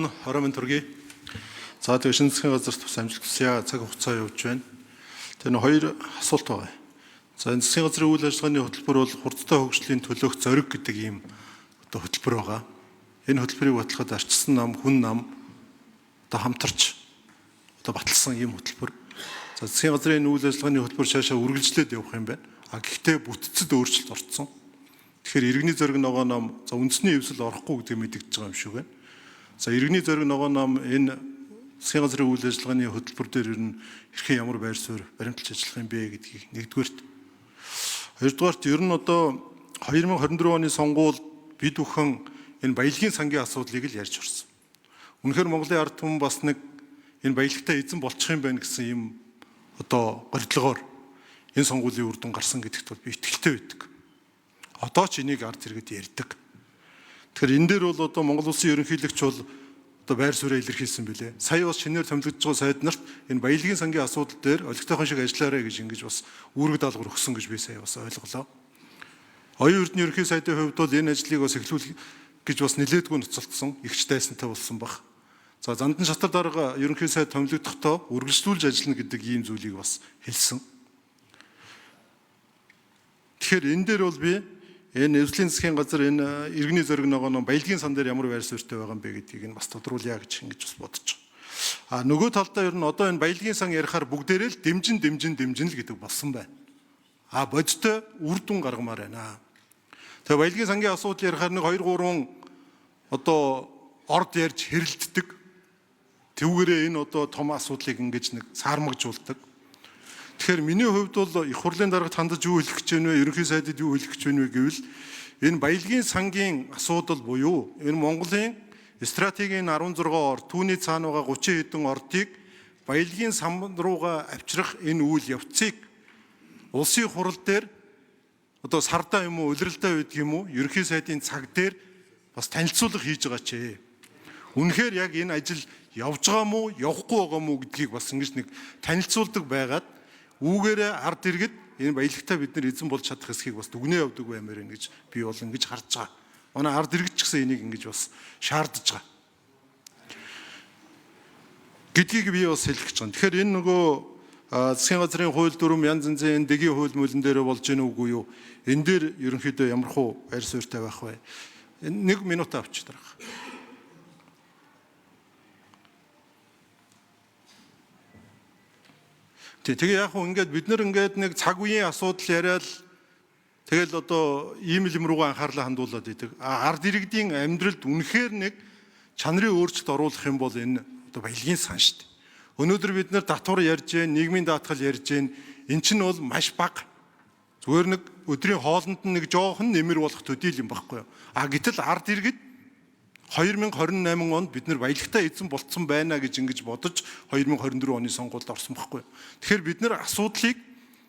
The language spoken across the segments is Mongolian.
нь орой минь төргий. За тэгээ шинэ засгийн газарт бас амжилт хүсье. Цаг хугацаа явж байна. Тэгээ нэг хоёр асуулт байгаа. За энэ засгийн газрын үйл ажиллагааны хөтөлбөр бол хурдтай хөгжлийн төлөөх зориг гэдэг ийм одоо хөтөлбөр байгаа. Энэ хөтөлбөрийг батлахад арчсан нам, хүн нам одоо хамтарч одоо баталсан ийм хөтөлбөр. За засгийн газрын энэ үйл ажиллагааны хөтөлбөр цаашаа үргэлжлээд явах юм байна. А гэхдээ бүтцэд өөрчлөлт орцсон. Тэгэхээр иргэний зориг ногоо нам за үндэсний эвсэл орохгүй гэдэг мэдэгдэж байгаа юм шиг байна. За иргэний зориг ногоо нам энэ засгийн газрын үйл ажиллагааны хөтөлбөр дээр ер нь хэрхэн ямар байр суурь баримталж ажиллах юм бэ гэдгийг нэгдүгээрт. Хоёрдугаарт ер нь одоо 2024 оны сонгуул бид бүхэн энэ баялагын сангийн асуудлыг л ярьж орсон. Үнэхээр Монголын ард түмэн бас нэг энэ баялагтай эзэн болчих юм байна гэсэн юм одоо горилгоор энэ сонгуулийн үр дүн гарсан гэдэгт бол би итгэлтэй байдаг. Одоо ч энийг ард иргэд ярьдаг. Тэгэхээр энэ дээр бол одоо Монгол улсын ерөнхийлөгч бол одоо байр сууриа илэрхийлсэн билээ. Сая бас шинээр томилогдож байгаа сайд нарт энэ баялагын сангийн асуудал дээр олигтойхон шиг ажиллаарай гэж ингэж бас үүрэг даалгавар өгсөн гэж би сая бас ойлголоо. Оюун Эрдэнэ ерөнхий сайдын хувьд бол энэ ажлыг бас эхлүүлэх гэж бас нэлээдгүй ноцолдсон, ихч дайсантай болсон баг. За Зандан шатар дарга ерөнхий сайд томилогдохдоо үргэлжлүүлж ажиллана гэдэг ийм зүйлийг бас хэлсэн. Тэгэхээр энэ дээр бол би энэ эвслийн засгийн газар энэ иргэний зориг ногоо ном баялагын сан дээр ямар байр суурьтай байгаа юм бэ гэдгийг нь бас тодруулъя гэж ингэж бас бодож байгаа. А нөгөө талдаа ер нь одоо энэ баялагын сан ярихаар бүгдээрээ л дэмжин дэмжин дэмжин л гэдэг болсон байна. А бодтой үр дүн гаргамаар байна. Тэгээ баялагын сангийн асуудал ярихаар нэг 2 3 одоо орд ярьж хэрэлддэг. Тэвгэрээ энэ одоо том асуудлыг ингэж нэг саармагжуулдаг. Тэгэхээр миний хувьд бол их хурлын даргад хандаж юу хэлэх гэж байна вэ? Ерөнхий сайдад юу хэлэх гэж байна вэ гэвэл энэ баялагын сангийн асуудал буюу энэ Монголын стратегийн 16 ор түүний цаана байгаа 30 хэдэн ордыг баялагын сан руугаа авчрах энэ үйл явцыг улсын хурал дээр одоо сардаа юм уу, улиралдаа байдаг юм уу, ерөнхий сайдын цаг дээр бас танилцуулга хийж байгаа ч. Үнэхээр яг энэ ажил явж байгаа мó, явахгүй байгаа мó гэдгийг бас ингэж нэг танилцуулдаг байгаад үүгээрээ ард иргэд энэ баялагтай бид нар эзэн болж чадах хэсгийг бас дүгнээ явдаг баймаар байна гэж би бол ингэж харж байгаа. Манай ард иргэд ч гэсэн энийг ингэж бас шаардж байгаа гэдгийг би бас хэлэх гэж байгаа. Тэгэхээр энэ нөгөө засгийн газрын хууль дүрм янз янзын энэ дэгийн хууль мөлөн дээр болж гэнэ үгүй юу? Энэ дээр ерөнхийдөө ямар хуу байр суурьтай байх вэ? Нэг минут авч дарах. Тэгээ яг хуу ингээд бид нар ингээд нэг цаг үеийн асуудал яриад тэгэл одоо ийм л юм руугаа анхаарлаа хандуулад идэг. Ард иргэдийн амьдралд үнэхээр нэг чанарын өөрчлөлт оруулах юм бол энэ одоо баялагын сан шүү дээ. Өнөөдөр бид нар татвар ярьж гэн, нийгмийн даатгал ярьж гэн. Эн чинь бол маш бага. Зүгээр нэг өдрийн хоолнд нь нэг жоохон нэмэр болох төдийл юм байхгүй юу? А гэтэл ард иргэд 2028 онд бид нар баялагтай эзэн болцсон байна гэж ингэж бодож 2024 оны сонгуульд орсон байхгүй юу? Тэгэхээр бид нар асуудлыг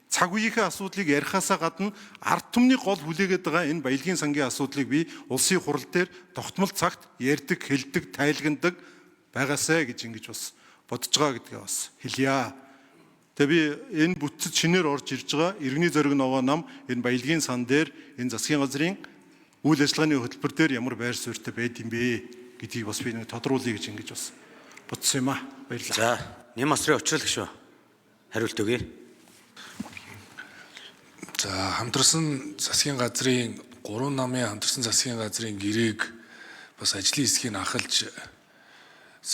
цаг үеийнхээ асуудлыг ярихаасаа гадна ард түмний гол хүлээгээд байгаа энэ баялагын сангийн асуудлыг би улсын хурал дээр тогтмол цагт ярьдаг, хэлдэг, тайлгандаг байгаасай гэж ингэж бас бодож байгаа гэдгээ бас хэлье. Тэгээ би энэ бүтцэд шинээр орж ирж байгаа иргэний зориг ногоо нам энэ баялагын сан дээр энэ засгийн газрын үйл ажиллагааны хөтөлбөр дээр ямар байр суурьтай байд юм бэ гэдгийг бас би нэг тодруулъя гэж ингэж бас бодсон юм а. Баярлалаа. За, Нэм асрын учрал гişүү. Хариулт өгье. За хамтарсан засгийн газрын 3 намын хамтарсан засгийн газрын гэрээг бас ажлын хэсгийг анхалж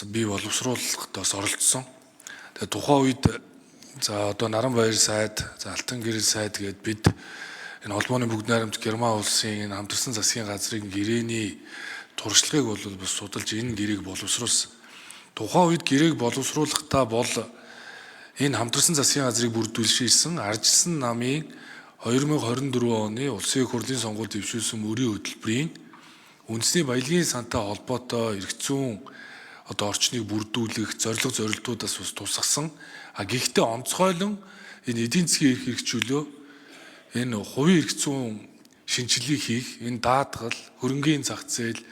би боловсруулахад бас оролцсон. Тэгээ тухайн үед за одоо Наранбаяр сайд, за Алтан гэрэл сайд гээд бид энэ холбооны бүгд найрамд Герман улсын энэ хамтарсан засгийн газрын гэрээний туршлагыг бол бас судалж энэ гэрээг боловсруулсан. Тухайн үед гэрээг боловсруулахдаа бол энэ хамтарсан засгийн газрыг бүрдүүлшилсэн аржилсан намын 2024 оны улсын их хурлын сонгуульд дэвшүүлсэн мөрийн хөтөлбөрийн үндэсний баялагын сантай холбоотой эрх зүйн одоо орчныг бүрдүүлэх зорилго зорилтуудаас бас тусгасан. А гэхдээ онцгойлон энэ эдийн засгийн эрх хэрэгчлөө энэ хувийн эрх зүйн шинжилгээг хийх, энэ даатгал, хөрөнгийн зах зээл,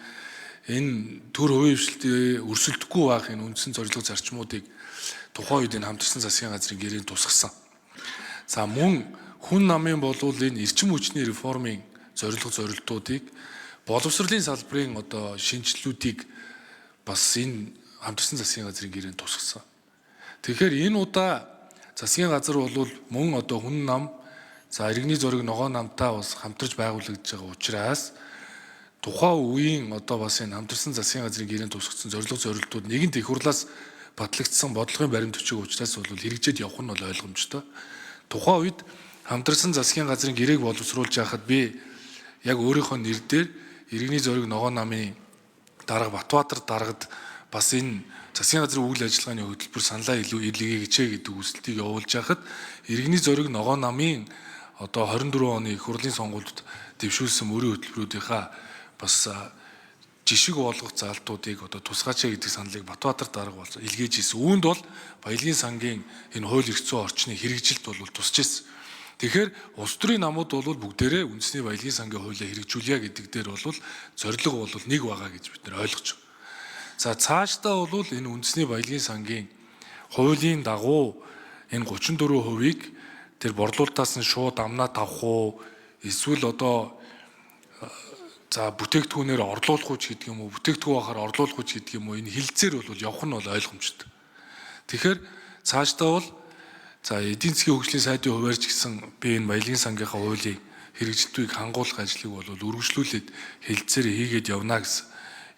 энэ төр хувийн хвшлээ өрсөлдөхгүй байх энэ үндсэн зорилго зарчмуудыг тухайн үед энэ хамтарсан засгийн газрын гэрээнд тусгасан. За мөн хүн намын болвол энэ эрчим хүчний реформын зорилго зорилтуудыг боловсролын салбарын одоо шинжилгүүдийг бас энэ хамтарсан засгийн газрын гэрээнд тусгасан. Тэгэхээр энэ удаа засгийн газар бол мөн одоо хүн нам, за иргэний зураг ногоон намтай бас хамтарч байгуулагдж байгаа учраас тухайн үеийн одоо бас энэ хамтарсан засгийн газрын гэрээнд тусгагдсан зорилго зорилтууд нэгэнт их хурлаас батлагдсан бодлогын баримт бичиг учраас бол хэрэгжээд явах нь бол ойлгомжтой. Тухайн үед хамтарсан засгийн газрын гэрээг боловсруулж байхад би яг өөрийнхөө нэр дээр иргэний зориг ногоон намын дарга Батбаатар даргад бас энэ засгийн газрын үйл ажиллагааны хөтөлбөр саналаа илүү илгээгээч гэдэг хүсэлтийг явуулж байхад иргэний зориг ногоон намын одоо 24 оны их хурлын сонгуульд дэвшүүлсэн мөрийн хөтөлбөрүүдийнхаа бас жишг болгох заалтуудыг одоо тусгаач гэдэг саналыг Батбаатар дарга бол илгээж ирсэн. Үүнд бол баялагын сангийн энэ хууль эрх зүйн орчны хэрэгжилт бол тусч ирсэн. Тэгэхээр улс төрийн намууд бол бүгдээрээ үндэсний баялагын сангийн хуулиа хэрэгжүүлье гэдэг дээр бол зорилго бол нэг байгаа гэж бид нэр ойлгож байна. За цаашдаа бол энэ үндэсний баялагын сангийн хуулийн дагуу энэ 34%-ийг тэр борлуулалтаас нь шууд амнаа тавах уу, эсвэл одоо за бүтээгдэхүүнээр орлуулах уу ч гэдэг юм уу, бүтээгдэхүүн байхаар орлуулах уу ч гэдэг юм уу, энэ хилцээр бол явах нь бол ойлгомжтой. Тэгэхээр цаашдаа бол за эдийн засгийн хөгжлийн сайдын хувиар ч гэсэн би энэ баялагын сангийнхаа хуулийг хэрэгжилтийг хангуулах ажлыг бол үргэлжлүүлээд хилцээр хийгээд явна гэсэн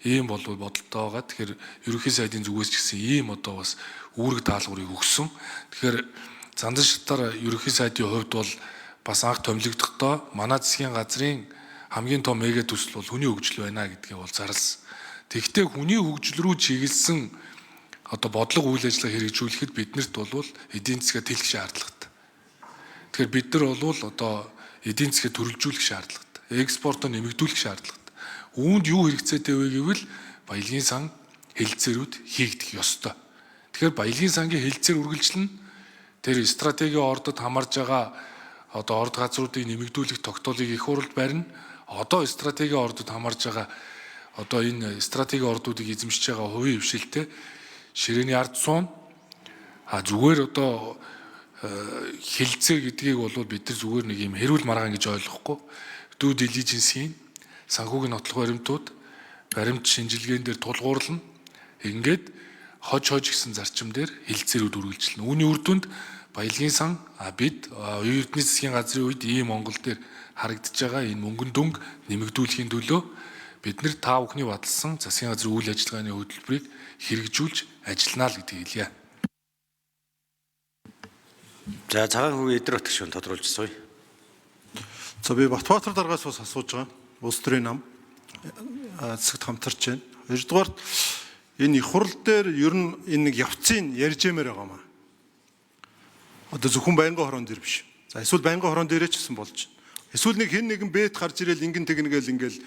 ийм бол бодолтой байгаа. Тэгэхээр ерөнхий сайдын зүгээс ч гэсэн ийм одоо бас үүрэг даалгаврыг өгсөн. Тэгэхээр зандан шатаар ерөнхий сайдын хувьд бол бас анх томилогдохдоо манай засгийн газрын хамгийн том мега төсөл бол хүний хөгжил байна гэдгийг бол зарласан. Тэгэхдээ хүний хөгжил рүү чиглэсэн одоо бодлого үйл ажиллагаа хэрэгжүүлэхэд биднэрт бол эдийн засгаа тэлэх шаардлагатай. Тэгэхээр бид нар бол одоо эдийн засгаа төрөлжүүлэх шаардлагатай. Экспортоо нэмэгдүүлэх шаардлагатай. Үүнд юу хэрэгцээтэй вэ гэвэл баялагын сан хэлцээрүүд хийгдэх ёстой. Тэгэхээр баялагын сангийн хэлцээр үргэлжлэнэ. Тэр стратегийн ордод хамаарж байгаа одоо орд газруудыг нэмэгдүүлэх тогтоолыг их хуралд барина. Одоо стратегийн ордод хамаарж байгаа одоо энэ стратегийн ордуудыг эзэмшиж байгаа хувийн хвшилтэй ширээний ард суун. А зүгээр одоо хэлцээ гэдгийг бол бид нар зүгээр нэг юм хэрүүл маргаан гэж ойлгохгүй. Due diligence-ийн санхүүгийн нотлох баримтууд баримт шинжилгээн дээр тулгуурлана. Ингээд хож хож гэсэн зарчим дээр хэлцээрүүд үргэлжилнэ. Үүний үр дүнд баялагын сан бид оюун эрдэнэ засгийн газрын үед ийм Монгол дээр харагдаж байгаа энэ мөнгөн дүнг нэмэгдүүлэхийн төлөө бид нар та бүхний баталсан засгийн газрын үйл ажиллагааны хөтөлбөрийг хэрэгжүүлж ажиллана л гэдгийг хэлье. За цагаан хүүгийн эдэр батгшүүн тодруулж сууя. За би Батбаатар даргаас бас асууж байгаа. Улс төрийн нам засагт хамтарч байна. Хоёрдугаарт энэ их хурал дээр ер нь энэ нэг явцын ярьж ямаар байгаа маа. Одоо зөвхөн байнгын хорон дээр биш. За эсвэл байнгын хорон дээрээ ч гэсэн болж байна. Эсвэл нэг хэн нэгэн бэт гарч ирэл ингэн тэгнгээл ингээл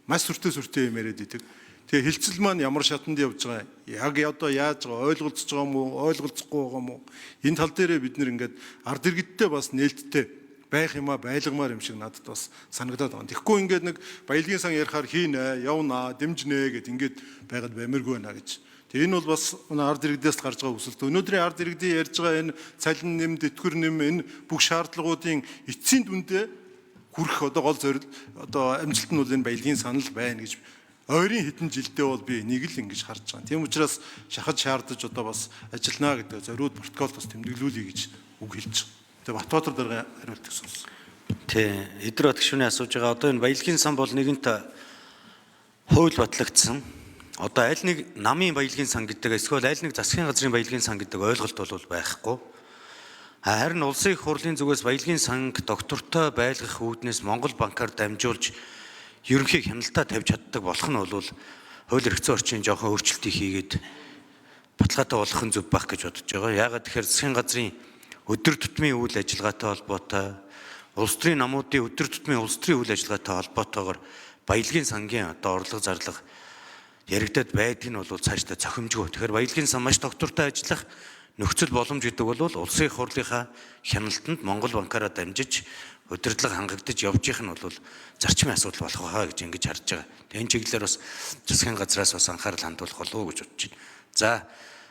маш сүртэй сүртэй юм яриад идэг. Тэгээ хилцэл маань ямар шатанд явж байгаа, яг одоо яаж байгаа, ойлголцож байгаа юм уу, ойлголцохгүй байгаа юм уу? Энэ тал дээрээ бид нэр ингээд ард иргэдтэй бас нээлттэй байх юмаа байлгамаар юм шиг надад бас санагдаад байгаа. Тэгэхгүй ингээд нэг баялагын сан ярихаар хийнэ, явнаа, дэмжинэ гэд ингээд байгаад баймиргүй байна гэж. Тэгээ энэ бол бас ард иргэдээс гарч байгаа хүсэлт. Өнөөдрийн ард иргэдийн ярьж байгаа энэ цалин нэм, тэтгэвэр нэм энэ бүх шаардлагуудын эцсийн дүндээ хүрэх одоо гол зорил одоо амжилт нь бол энэ баялагын санал байна гэж ойрын хэдэн жилдээ бол би энийг л ингэж харж байгаа. Тийм учраас шахаж шаардаж одоо бас ажиллана гэдэг зориуд протокол бас тэмдэглүүлье гэж үг хэлж байгаа. Тэгээ Батбаатар даргын хариултыг сонсон. Тий, эдгээр батгшүүний асууж байгаа одоо энэ баялагын сан бол нэгэнт хууль батлагдсан. Одоо аль нэг намын баялагын сан гэдэг эсвэл аль нэг засгийн газрын баялагын сан гэдэг ойлголт бол байхгүй. Харин улсын их хурлын зүгээс баялагын санг доктортой байлгах үүднээс Монгол банкар дамжуулж ерөнхий хяналтаа тавьж чаддаг болох нь бол хууль эрх зүйн орчийн жоохон өөрчлөлтийг хийгээд баталгаатай болох нь зөв байх гэж бодож байгаа. Яагаад тэгэхээр засгийн газрын өдөр тутмын үйл ажиллагаатай холбоотой, улс төрийн намуудын өдөр тутмын улс төрийн үйл ажиллагаатай холбоотойгоор баялагын сангийн одоо орлого зарлага яригдаад байдаг нь бол цаашдаа цохимжгүй. Тэгэхээр баялагын сан маш доктортой ажиллах нөхцөл боломж гэдэг бол улсын их хурлынхаа хяналтанд Монгол банкаараа дамжиж удирдлага хангагдаж явж их нь бол зарчмын асуудал болох байхаа гэж ингэж харж байгаа. Тэгээ энэ чиглэлээр бас засгийн газраас бас анхаарал хандуулах болов уу гэж бодож байна. За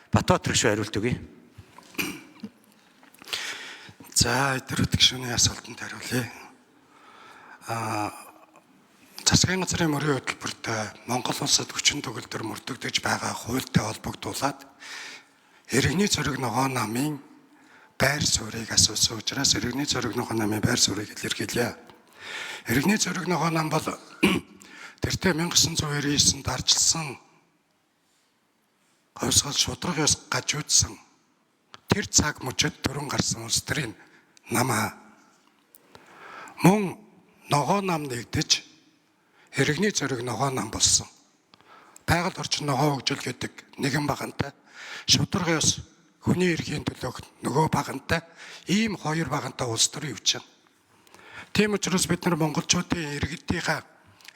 Батбаатар гишүүн хариулт өгье. За эдгээр гишүүний асуултанд хариулъя. Засгийн газрын мөрийн хөтөлбөрт Монгол улсад хүчин төгөлдөр мөрдөгдөж байгаа хуультай холбогдуулаад иргэний зориг ногоон намын байр суурийг асуусан учраас иргэний зориг ногоон намын байр суурийг илэрхийлье. Иргэний зориг ногоон нам бол тэртээ 1999-нд арчилсан говьсгал шударга ёс гажуудсан тэр цаг мөчид төрөн гарсан улс төрийн нам. Мөн ногоон нам нэгдэж иргэний зориг ногоон нам болсон. Байгаль орчин ногоон хөгжил гэдэг нэгэн багантай, шударга ёс хүний эрхийн төлөөх нөгөө багантай, ийм хоёр багантай улс төр явж байна. Тийм учраас бид нар монголчуудын иргэдийнхаа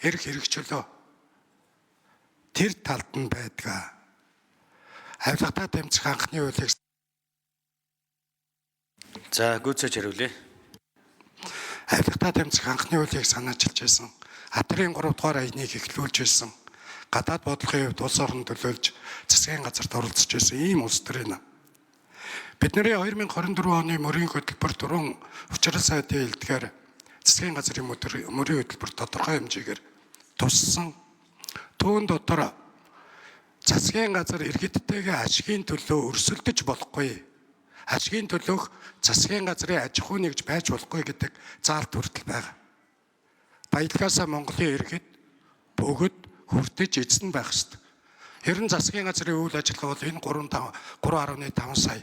эрх хэрэгчлөө тэр талд нь байдаг. Авилгатаа тэмцэх анхны хуулийг За гүйцээж хариулъя. Авилгатаа тэмцэх анхны хуулийг санаачилж байсан. Атрын 3 дугаар аяныг эхлүүлж байсан. Гадаад бодлогын хувьд улс орон төлөөлж засгийн газарт оролцож байсан ийм улс төрийн нам. Бидний 2024 оны мөрийн хөтөлбөр түрүүн учрал сайдын хэлдгээр засгийн газрын мөрийн хөтөлбөр тодорхой хэмжээгээр туссан. Түүн дотор засгийн газар иргэдтэйгээ ашигын төлөө өрсөлдөж болохгүй. Ашигын төлөөх засгийн газрын аж ахуй нэгж байж болохгүй гэдэг заалт хүртэл байгаа. Баялагаасаа Монголын иргэд бүгд хүртэж эзэн байх ёстой. Ер нь засгийн газрын үйл ажиллагаа бол энэ 3.5 сая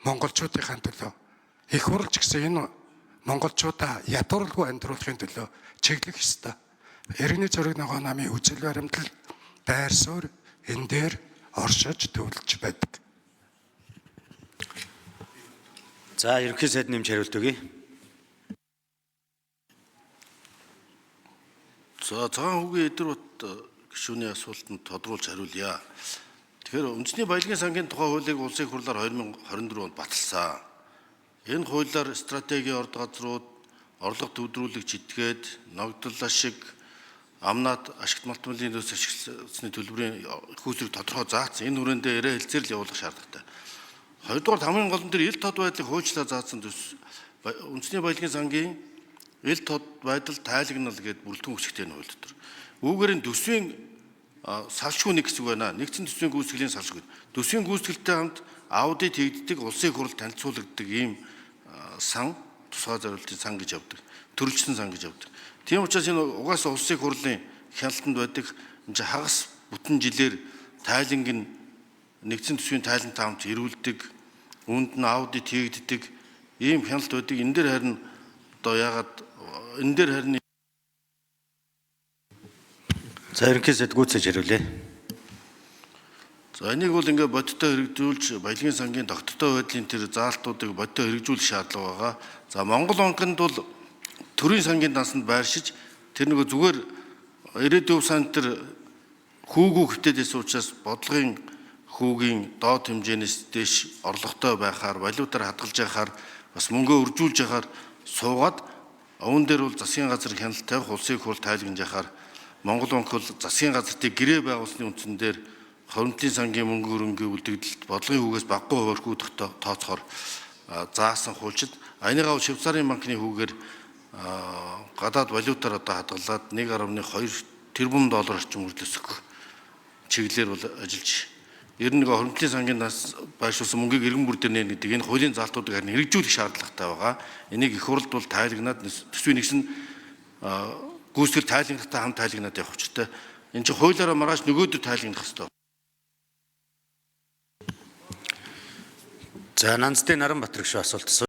монголчуудынхаа төлөө их хурл ч гэсэн энэ монголчуудаа ядуурлгүй амьдруулахын төлөө чиглэх ёстой. Иргэний зориг ногоон намын үзэл баримтлал байр суурь энэ дээр оршиж төвлөж байдаг. За ерөнхий сайд нэмж хариулт өгье. За цагаан хүүгийн Эдэрбат гишүүний асуултанд тодруулж хариулъя. Тэгэхээр үндэсний баялагын сангийн тухай хуулийг улсын их хурлаар 2024 онд баталсан. Энэ хуулиар стратегийн орд газрууд, орлого төвдрүүлэгч этгээд, ногдол ашиг, амнаад ашигт малтмалын төс ашигласны төлбөрийн их үүсвэрийг тодорхой заасан. Энэ хүрээндээ яриа хэлцээр л явуулах шаардлагатай. Хоёрдугаар хамгийн гол нь тэр ил тод байдлыг хуульчлаа заасан төс үндэсний баялагын сангийн ил тод байдал тайлагнал гээд бүрэлдэхүүн хэсэгтэй энэ хууль дотор. Үүгээр нь төсвийн салшгүй нэг хэсэг байна. Нэгдсэн төсвийн гүйцэтгэлийн салшгүй. Төсвийн гүйцэтгэлтэй хамт аудит хийгддэг, улсын их хурл танилцуулагддаг ийм сан, тусгай зориултын сан гэж явдаг. Төрөлжсөн сан гэж явдаг. Тийм учраас энэ угаасаа улсын их хурлын хяналтанд байдаг энэ чинь хагас бүтэн жилээр тайланг нь нэгдсэн төсвийн тайлантай хамт эрүүлдэг, үүнд нь аудит хийгддэг ийм хяналт байдаг. Энэ дээр харин одоо яагаад энэ дээр харин За ерөнхий сайд гүйцээж хариулъя. За энийг бол ингээ бодиттой хэрэгжүүлж баялагын сангийн тогтвортой байдлын тэр заалтуудыг бодиттой хэрэгжүүлэх шаардлага байгаа. За Монгол банкнд бол төрийн сангийн дансанд байршиж тэр нөгөө зүгээр 90% сан тэр хүүгүү хэвтээд байсан учраас бодлогын хүүгийн доод хэмжээнээс дээш орлоготой байхаар валютаар хадгалж яхаар бас мөнгөө үржүүлж яхаар суугаад үүн дээр бол засгийн газар хяналт тавих, улсын их хурл тайлагнаж яхаар Монгол банк бол засгийн газрыг гэрээ байгуулсны үндсэн дээр хоримтлын сангийн мөнгө хөрөнгийн үлдэгдэлд бодлогын хүүгээс багагүй хуваар хүү тооцохоор заасан хуульчид энийгээ бол Швейцарын банкны хүүгээр гадаад валютаар одоо хадгалаад 1.2 тэрбум доллар орчим үржлөсөх чиглэлээр бол ажиллаж ер нь нэг хоримтлын сангийн нас байршуулсан мөнгийг иргэн бүр дээр нээн гэдэг энэ хуулийн заалтуудыг харин хэрэгжүүлэх шаардлагатай байгаа. Энийг их хурлд бол тайлагнаад төсвийн нэгсэн гүйцэтгэл тайлагнахтай хамт тайлагнаад явах учиртай. Энэ чинь хуулиараа маргааш нөгөөдөр тайлагнах хэрэгтэй. За Нанцдын Наранбатар гишүүн асуулт асуу.